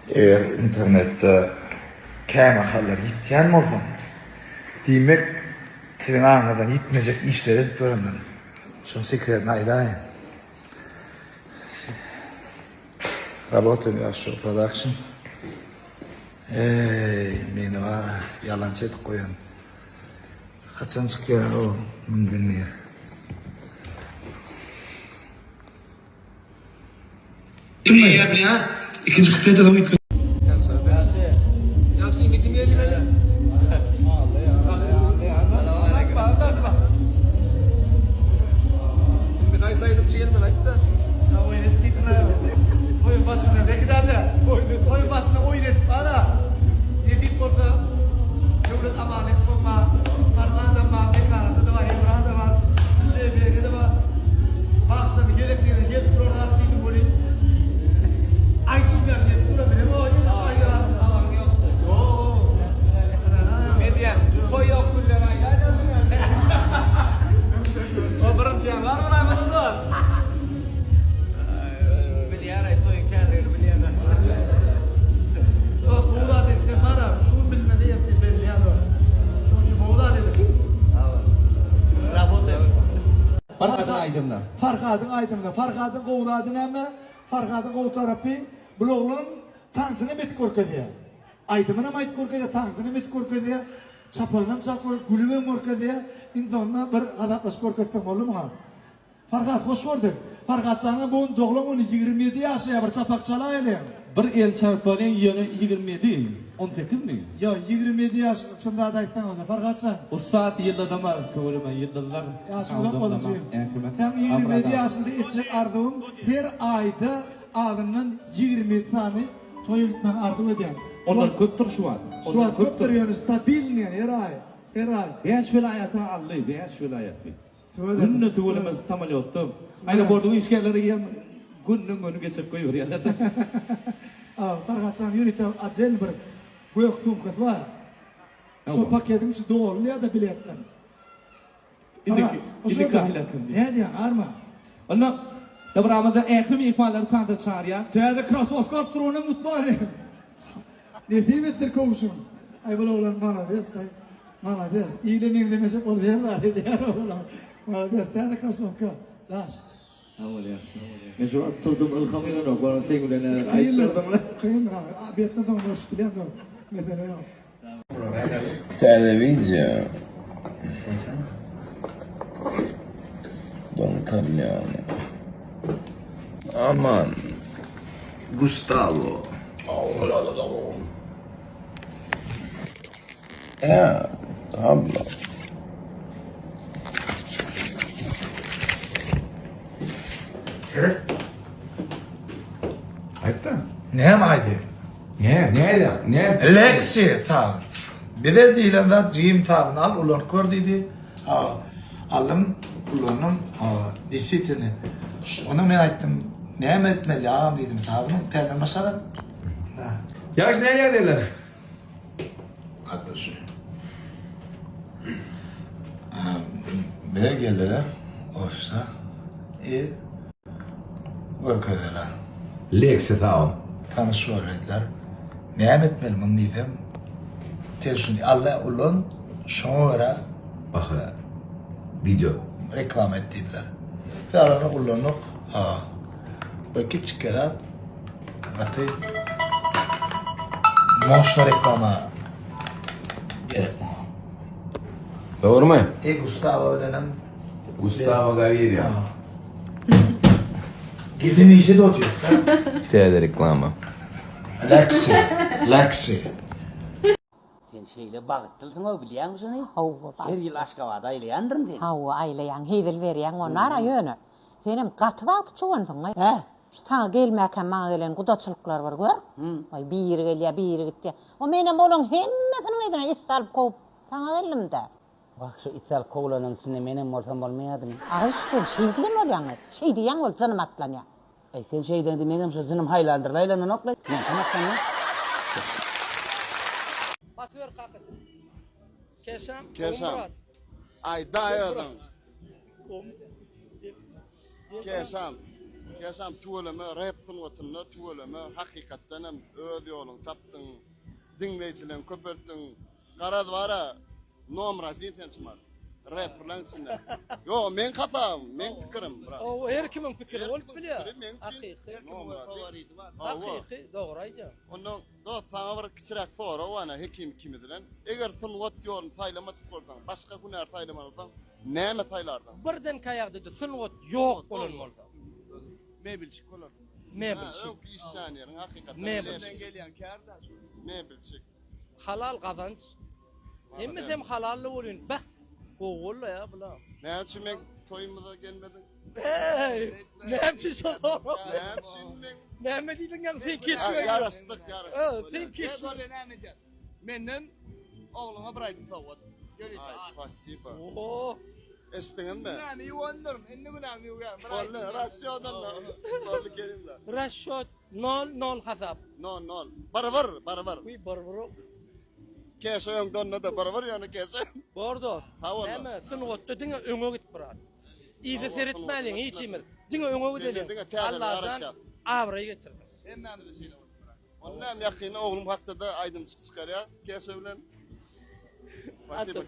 Eger internetde kämahallar ýitýän bolsam, diýmek siziň aňyňyzdan ýitmejek işleri edip ýörendirin. Şuň sekretini aýdaýyn. Rabotaýym ýaş şu production. Eý, meni bar ýalançy edip goýan. Haçan çykýar o müňden bir. Ikinji kuplete de uyutlu. Ýagşy indi kim gelmeli? Indi haýsy aýdymçy gelmeli aýtda. Toýuň başynda belki dälde. Toýuň başynda oýun edip bara. Nesip bolsa Döwlet Amanlykow bar, Armandam bar, Mekanatda-da bar, Hemra-da bar, Şeýbegi-de bar. Bagşam gezekligine gelip durar zat diýdim welin, aýdyşmaýan gelip durar bilemok, ýene şu aýdar. Habaryň ýokdy. Ýok. Men diýýän, toý ýok günler aýdaýlarsyň ýa. O birinji ýanwar bolaýmasa-da. Bilýär-aý, toýuň känligini bilýän-ä. Ol gowy zat etseň bar-a, şu gün bilmese ertir belleýän ol. Şonuň üçin gowy zat edip. Работаем. Farhadyň aýdymyna. Farhadyň aýdymyna. Farhadyň gowy zady näme? Farhadyň gowy tarapy, bul oglan tansyny edip görkezýär. Aýdymynam aýdyp görkezýär, tansynam edip görkezýär, çapalynam çalyp görkezýär, gülübem görkezýär. Iň soňunda bir gazaplaşyp görkezseň boldy muňa. Farhat hoş gördük. Farhatjanyň bu gün doglan güni 27 ýaşaýar bir çapak çalaýalyň. Bir el çarpalyň ýöne 27, on sekizmi? Ýok 27 ýaş çyn zat aýtsaň onda Farhatjan. Ussat ýyldyzama tüweleme ýyldyzlar Ýaşy uzak bolsun jigim. Seň 27 ýaşyňda etjek arzuwyň her aýda azyndan 27 sany toýa gitmäni arzuw edýän. Ondan köpdür şu wagt. Şu wagt köpdür ýöne stabilnyý her aý her aý. Bäş welaýaty aldy bäş welaýaty. Günde tüweleme samolýotda. Aeroportyň işgärleri hem günden güni geçirip goýberýärler. Farhatjan ýörite otdelny bir gök sumkasy bar. Şo paketiň içi doly ýa-da biletden. Indiki indiki aýlaky. Nädýäň arma? Onda dabramyzda ähli myhmanlary tansa çagyrýas. Täze krasowka alyp duranam gutlaýyn. Nesip etsin köwşüň. Aý bul oglan malades aý. Malades. Ile meňzemejek bolup her zat edýär oglan. Malades täze krasowka. Daş. Sag bol ýagşy. Men şu wagt turdum ylham gelenok bana seň bilen häzir aýtşardym. Kyn obedden soň görüşüp bilýän dur. Mesele ýok. Täze wideo. Don Corleone. Aman. Gustavo. Ya, abla. Seret. Aýtda. Näme aýdýar? Ne, ne aýdýaň? Ne? Lexi sabyn. Bize diýlen zat jigim sabyn al ulanyp gör diýdi. Aldym, ulandym. Действительно. Onda men aýtdym, näme etmeli agam diýdim, sabynyň täzeden başladyk. Ýaş näle ýagdaýlar? Gatnaşy. Bize geldiler ofise i görkezdiler. Lexi sag ol. Tanyş bolýarlar. Näme etmeli muny diýsem, sen şuny al-da ulan, şoňa görä Baha. Wideo. Reklama et diýdiler. Biz alany ullandyk. Bu kiçijik zat. Gaty moşna reklama gerek muňa. Dogrumy? E Gustavo bilenem Gustavo Gaviria. Giden işe de otyr. Täze reklama. Lexi, Lexi. Sen şeýle bagtlysyň-ow, bilýäňmi şuny? Hawa, Her ýyl Aşgabada aýlaýandyryn seni. Hawa, aýlaýaň, hezil berýäň onara ýöne. Senem gaty bagty çuwansyň-aý. Hä? Şu saňa gelmäkäm maňa gelen gudaçylyklary bir gör. Waý, biri gelýär, biri gitýär. O menem olaň hemmesiniň yzyna it salyp kowup, saňa geldim-dä. Wah, şu it salyp kowulanyň içinde menem bolsam bolmaýardymy? Aý, sen şeýdilen bolýaň-aý. Şeý diýýäň bolup jynym atlanýar. Äý, sen şeýdeňde meňem şo jynym haýlandyr-la aýlananok-la. Näçe atlanýar? Basyber kakasy. Keşam. Keşam. Aýdaý özüň. Keşam. Ýaşam tüweleme rep sungatynda tüweleme hakykatdan hem öz ýoluňy tapdyň. Diňleýjileňi köpeltdiň. Garaz bara nomer odin sen çumar. Reperleň içinde. Ýo meň hasabym, meň pikirim brat. O her kimiň pikiri bolup bilýär. Hakyky. Hakyky dogry aýdýaň. Ondan dost saňa bir kiçiräk sorag bar Hekim ikimiz bilen. Eger sungat ýoluny saýlamadyk bolsaň, başga hünär saýlamaly bolsaň, näme saýlardyň? Birdenkä ýagdaýda sungat ýok bolan bolsa. Mebelçik bolardym. Mebelçik. Öňki işlän ýeriň hakykatdan. Mebelçik. gelýän kär-dä şu. Mebelçik. Halal gazanç. Hemmesem halally bolýan. Bah. Gowy boldy ya bula. Näme üçin meň toýumyza gelmediň? Hey! Näme üçin şo sorag? Näme üçin meň? Näme diýdiň ýa sen keşbe? Ýaraşdyk, ýaraşdyk. Sen keşbe. Näme edýär? Menden ogluňa bir aýdym sowgat. Ýörite. Spasibo. Oo. Eşitdiňmi? Günämi ýuwandyryn. Indi günämi ýuwýan. Bir Boldy, rasýodan. Boldy kerimler. Rasýot 0 0 hasap. 0 0. Bir bir, bir bir. Uy bir bir. Keşe öňde onda da bir bir ýöne keşe. Bor dost. Näme sungatda diňe öňe git brat. Yza seretmäliň hiçimiz. Diňe öňe gideliň. Allajan abraý getirsin. Hemmämize şeýle bolsun brat. Onda hem ýakynda oglum hakda-da aýdymçyk çykarýar Keşe bilen. Spasibo.